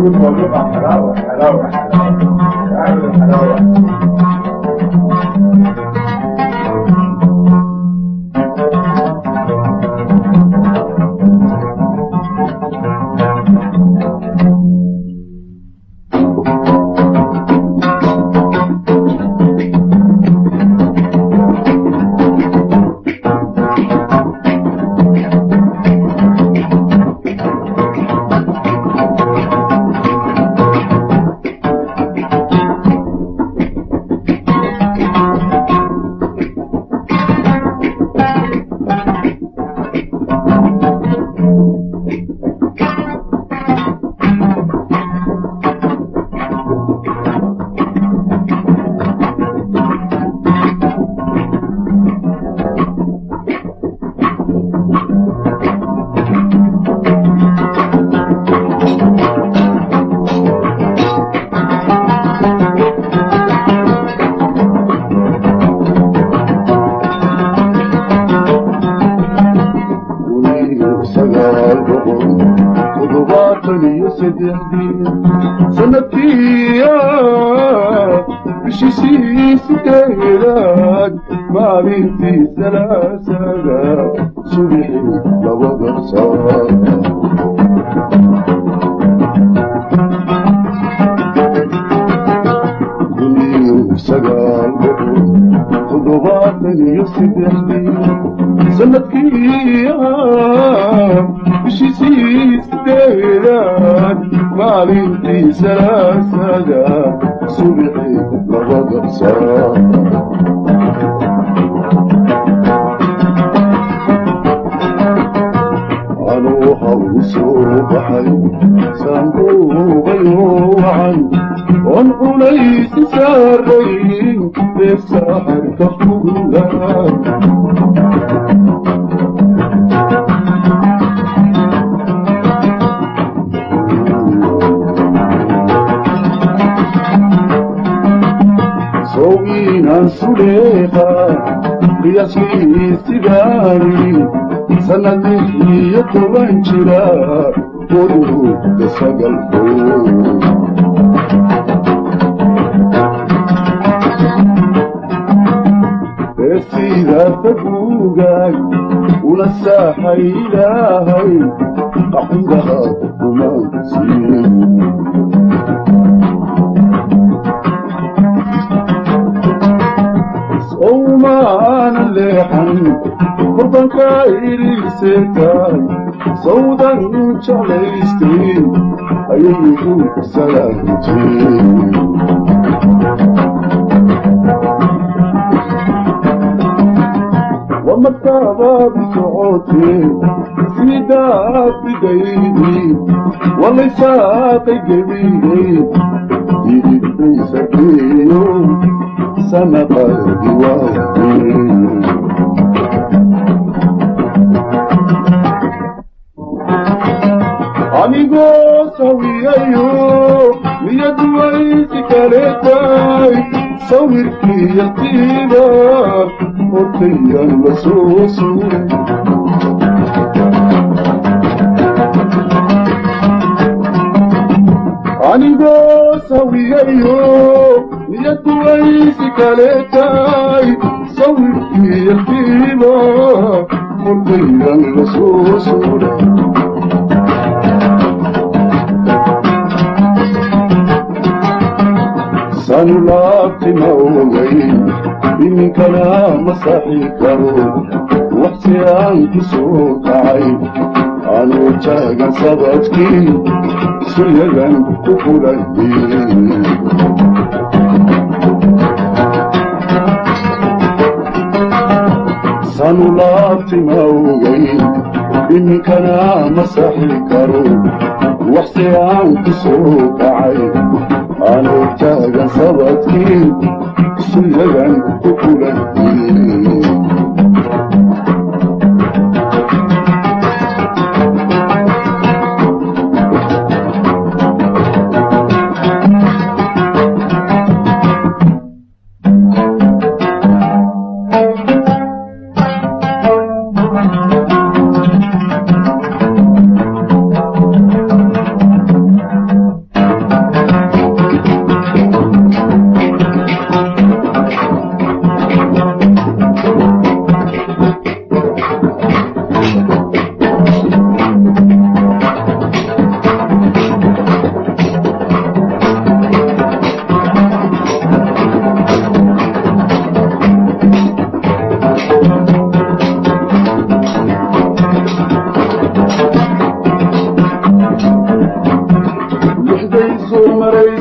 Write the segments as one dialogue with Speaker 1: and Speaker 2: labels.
Speaker 1: الموضوع حلاوة حلاوة حلاوة، عامل الحلاوة.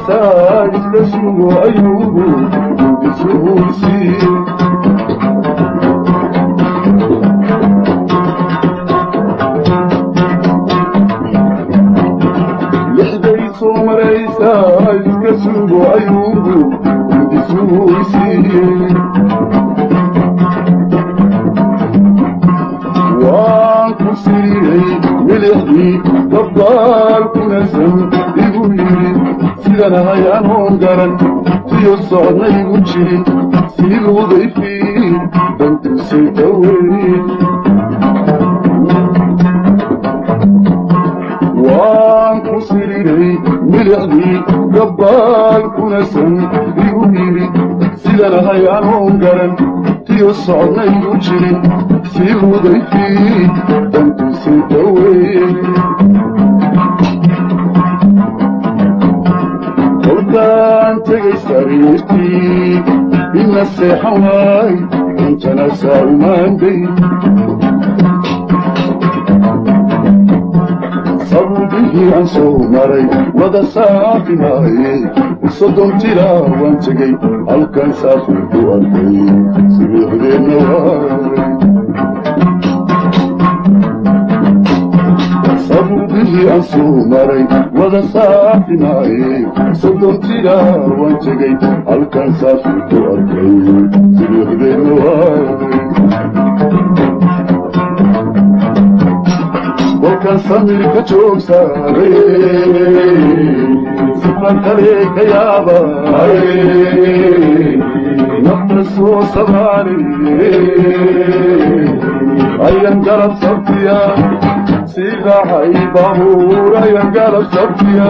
Speaker 2: maraysaa iska sugo ayuugu gudisuhuysi. Lixday soo maraysaa iska sugo ayuugu gudisuhuysi. Waan ku siriray milixdii gabbaalkuna san igu yidhi, sidanahay anoon garan tiyo socodna igu jirin, sii luudayfii dantusay taweyn. Waan ku siriray milixdii gabbaalkuna san igu yidhi, sidanahay anoon garan tiyo socodna igu jirin, sii luudayfii dantusay taweyn. Kolkaan tegay sariirtii ina seexan waay, cuntana saaumaanday, sabuubihii aan soo maray wada saafi maaye, 30 tilaa waan tegey halkan saafir ku arkay sibiixdeenna waay. Sabuubihii aan soo maray wada saafi maaye, 30 tilaa waan tegey halkan saafir ku arkay sibiixdeenna waay. Kolkan samir ka joogsaaday sifa kale ka yaabay, nafta soo sabaari ayan garab sabtiya, sii raacay baabuur ayan garab sabtiya,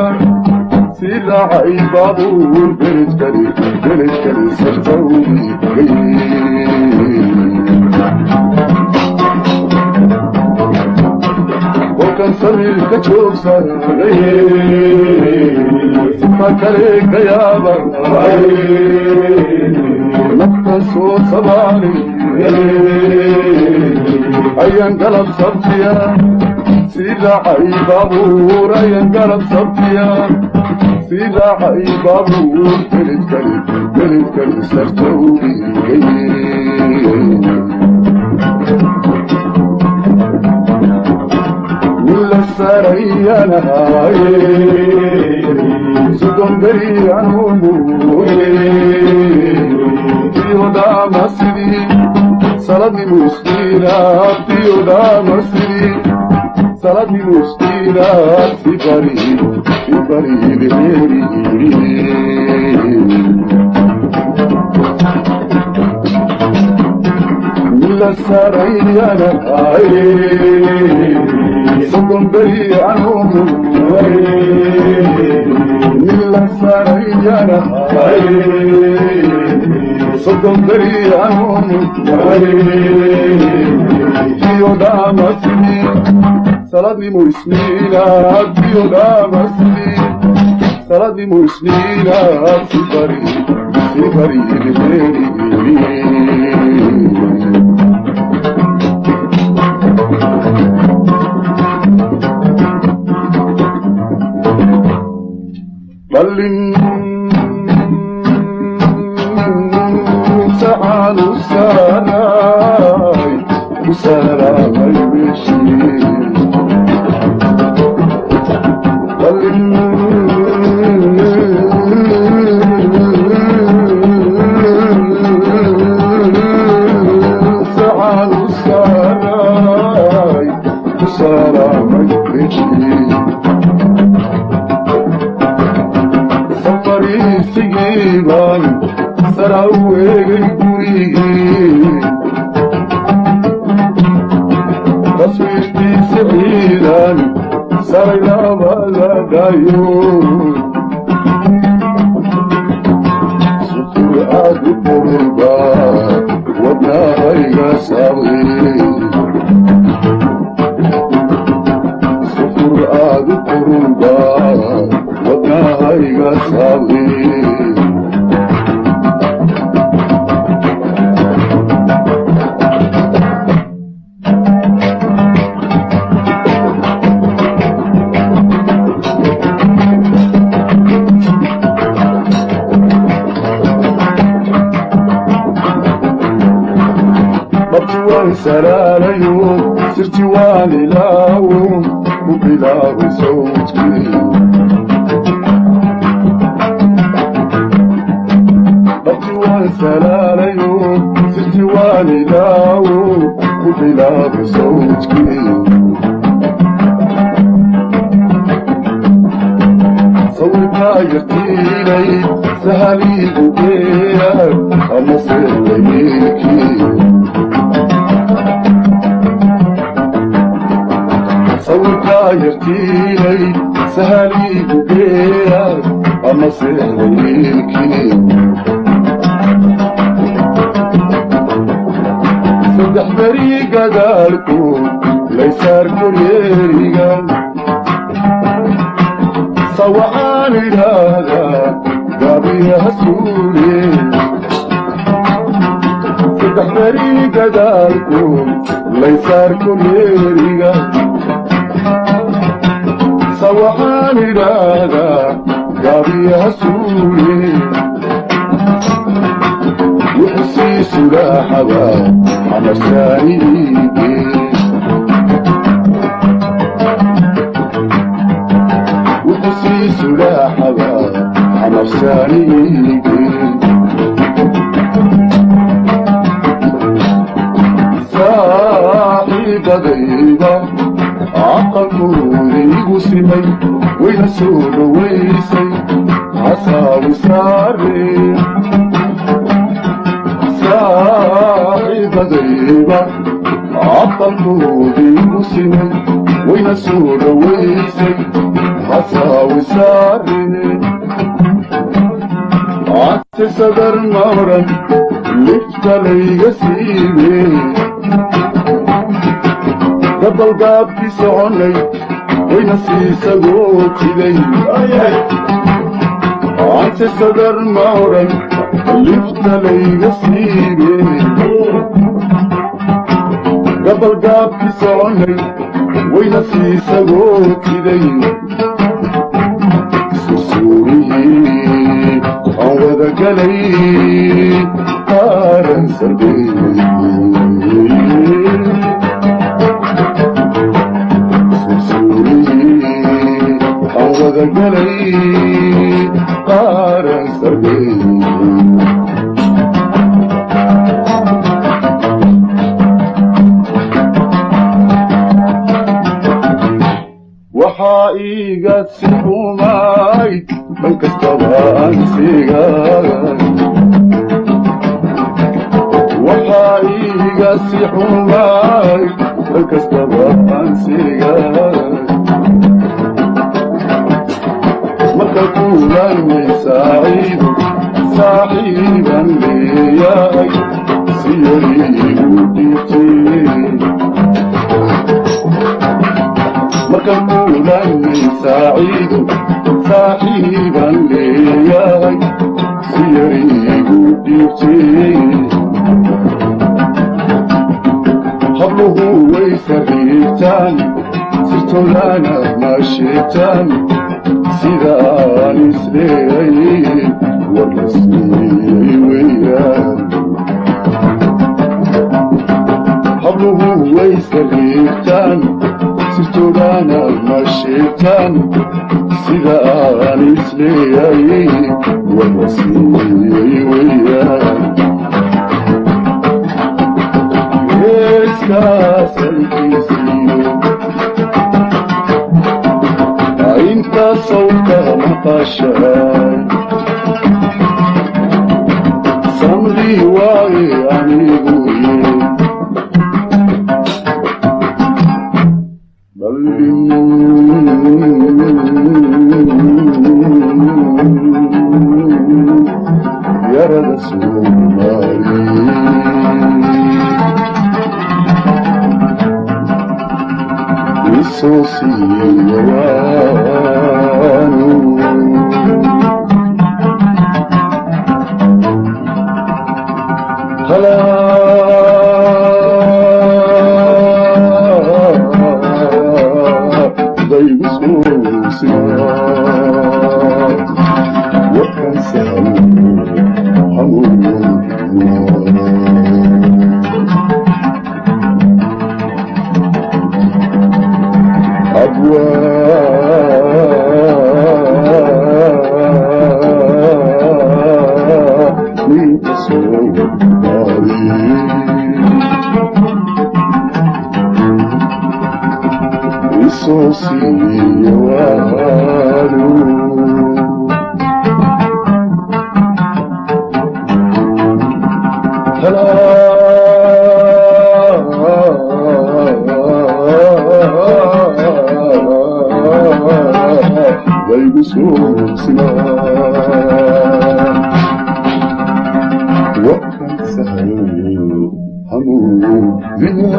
Speaker 2: sii raacay baabuur beledkani beledkani sartawgay. Kolkan samir ka joogsaday sifa kale ka yaabay, nafta soo sabaari ayaan galab sabtiya, sii raacay baabuur ayaan garab sabtiya, sii raacay baabuur beledkani beledkani sartawgay. Nila sarayanahaye 30 beri anuumuye tiyodhaamasidii saladni muskiina, tiyodhaamasidii saladni muskiina, sibari sibari beeri. Nila sarayanahaye 30 beri anuumuye, nila sarayanahaye 30 beri anuumuye tiyodhaamasidii saladnimo isniina, tiyodhaamasidii saladnimo isniina, sibari sibari beeri. Dhallin saxaan u saaray u saaramay meeshii, dhallin saxaan u saaray u saaramay meeshii, safariisigii baan sara u eegay gurigii, taswiirtiisi ciidan saray labada dhayo, sutur aad u qurba wadnahayga sabri, sutur aad u qurba wadnahayga sabri. Waan salaalayo, sirti waan ilaawo ku bilaabay sawdkii. Dhabti waan salaalayo, sirti waan ilaawo ku bilaabay sawdkii. Sawirkaa yartiinay sahaliigu geeya ama seelayeelkii. Sawirkaa yartiinay sahaliigu geeya ama seelayeelkii. Saddex beri gadaalkood laysaar koryeeriga, sawaxaan idhaahdaa gaabiyaha suule. Saddex beri gadaalkood laysaar koryeeriga, sawaxaan idhaahdaa gaabiyaha suule. Wuxuu sii sulaaxaba xamarsaaniige. Wuxuu sii sulaaxaba xamarsaaniige. Saaxiibadayda aqalkooda igu simay, wayna soo dhowaysay hasaawi saare. Saaxiibadayda aqalkooda igu simay, wayna soo dhowaysay hasaawi saare. Ante sadar maran lifta layga siibe, gabalgaabkii soconay wayna siisagootiday. Ante sadar maran lifta layga siibe, gabalgaabkii soconay wayna siisagootiday. Sursuurihii aan wada galay qaaran sarbeey. Sursuurihii aan wada galay qaaran sarbeey. Waxaa iiga si xumay dhan kastaba ansiga. Waxaa iiga si xumay dhan kastaba ansiga. Marka kulanay saaciido, saaxiiban leeyahay si yariigu dhibtay. Marka kulanay saaciido, saaxiiban leeyahay si yariigu dhibtay. Habluhu way sariigtaan, sirtoodana ma sheegtaan. Sidaan isleeyay war la siiyey weeyaan. Habluhu way sariigtaan, sirtoodana ma sheegtaan. Sidaan isleeyay war la siiyey weeyaan. Geeskaasankiisiyo inta sawka maqashay samri waaye anigu ye yarada Soomaali isoo siiyawaanu. Daygu soo simaa warkan sahal hamuun. Ninka Soomaali isoo siiya waanu. Laygu soo simaa wakan sahlo hamuudina.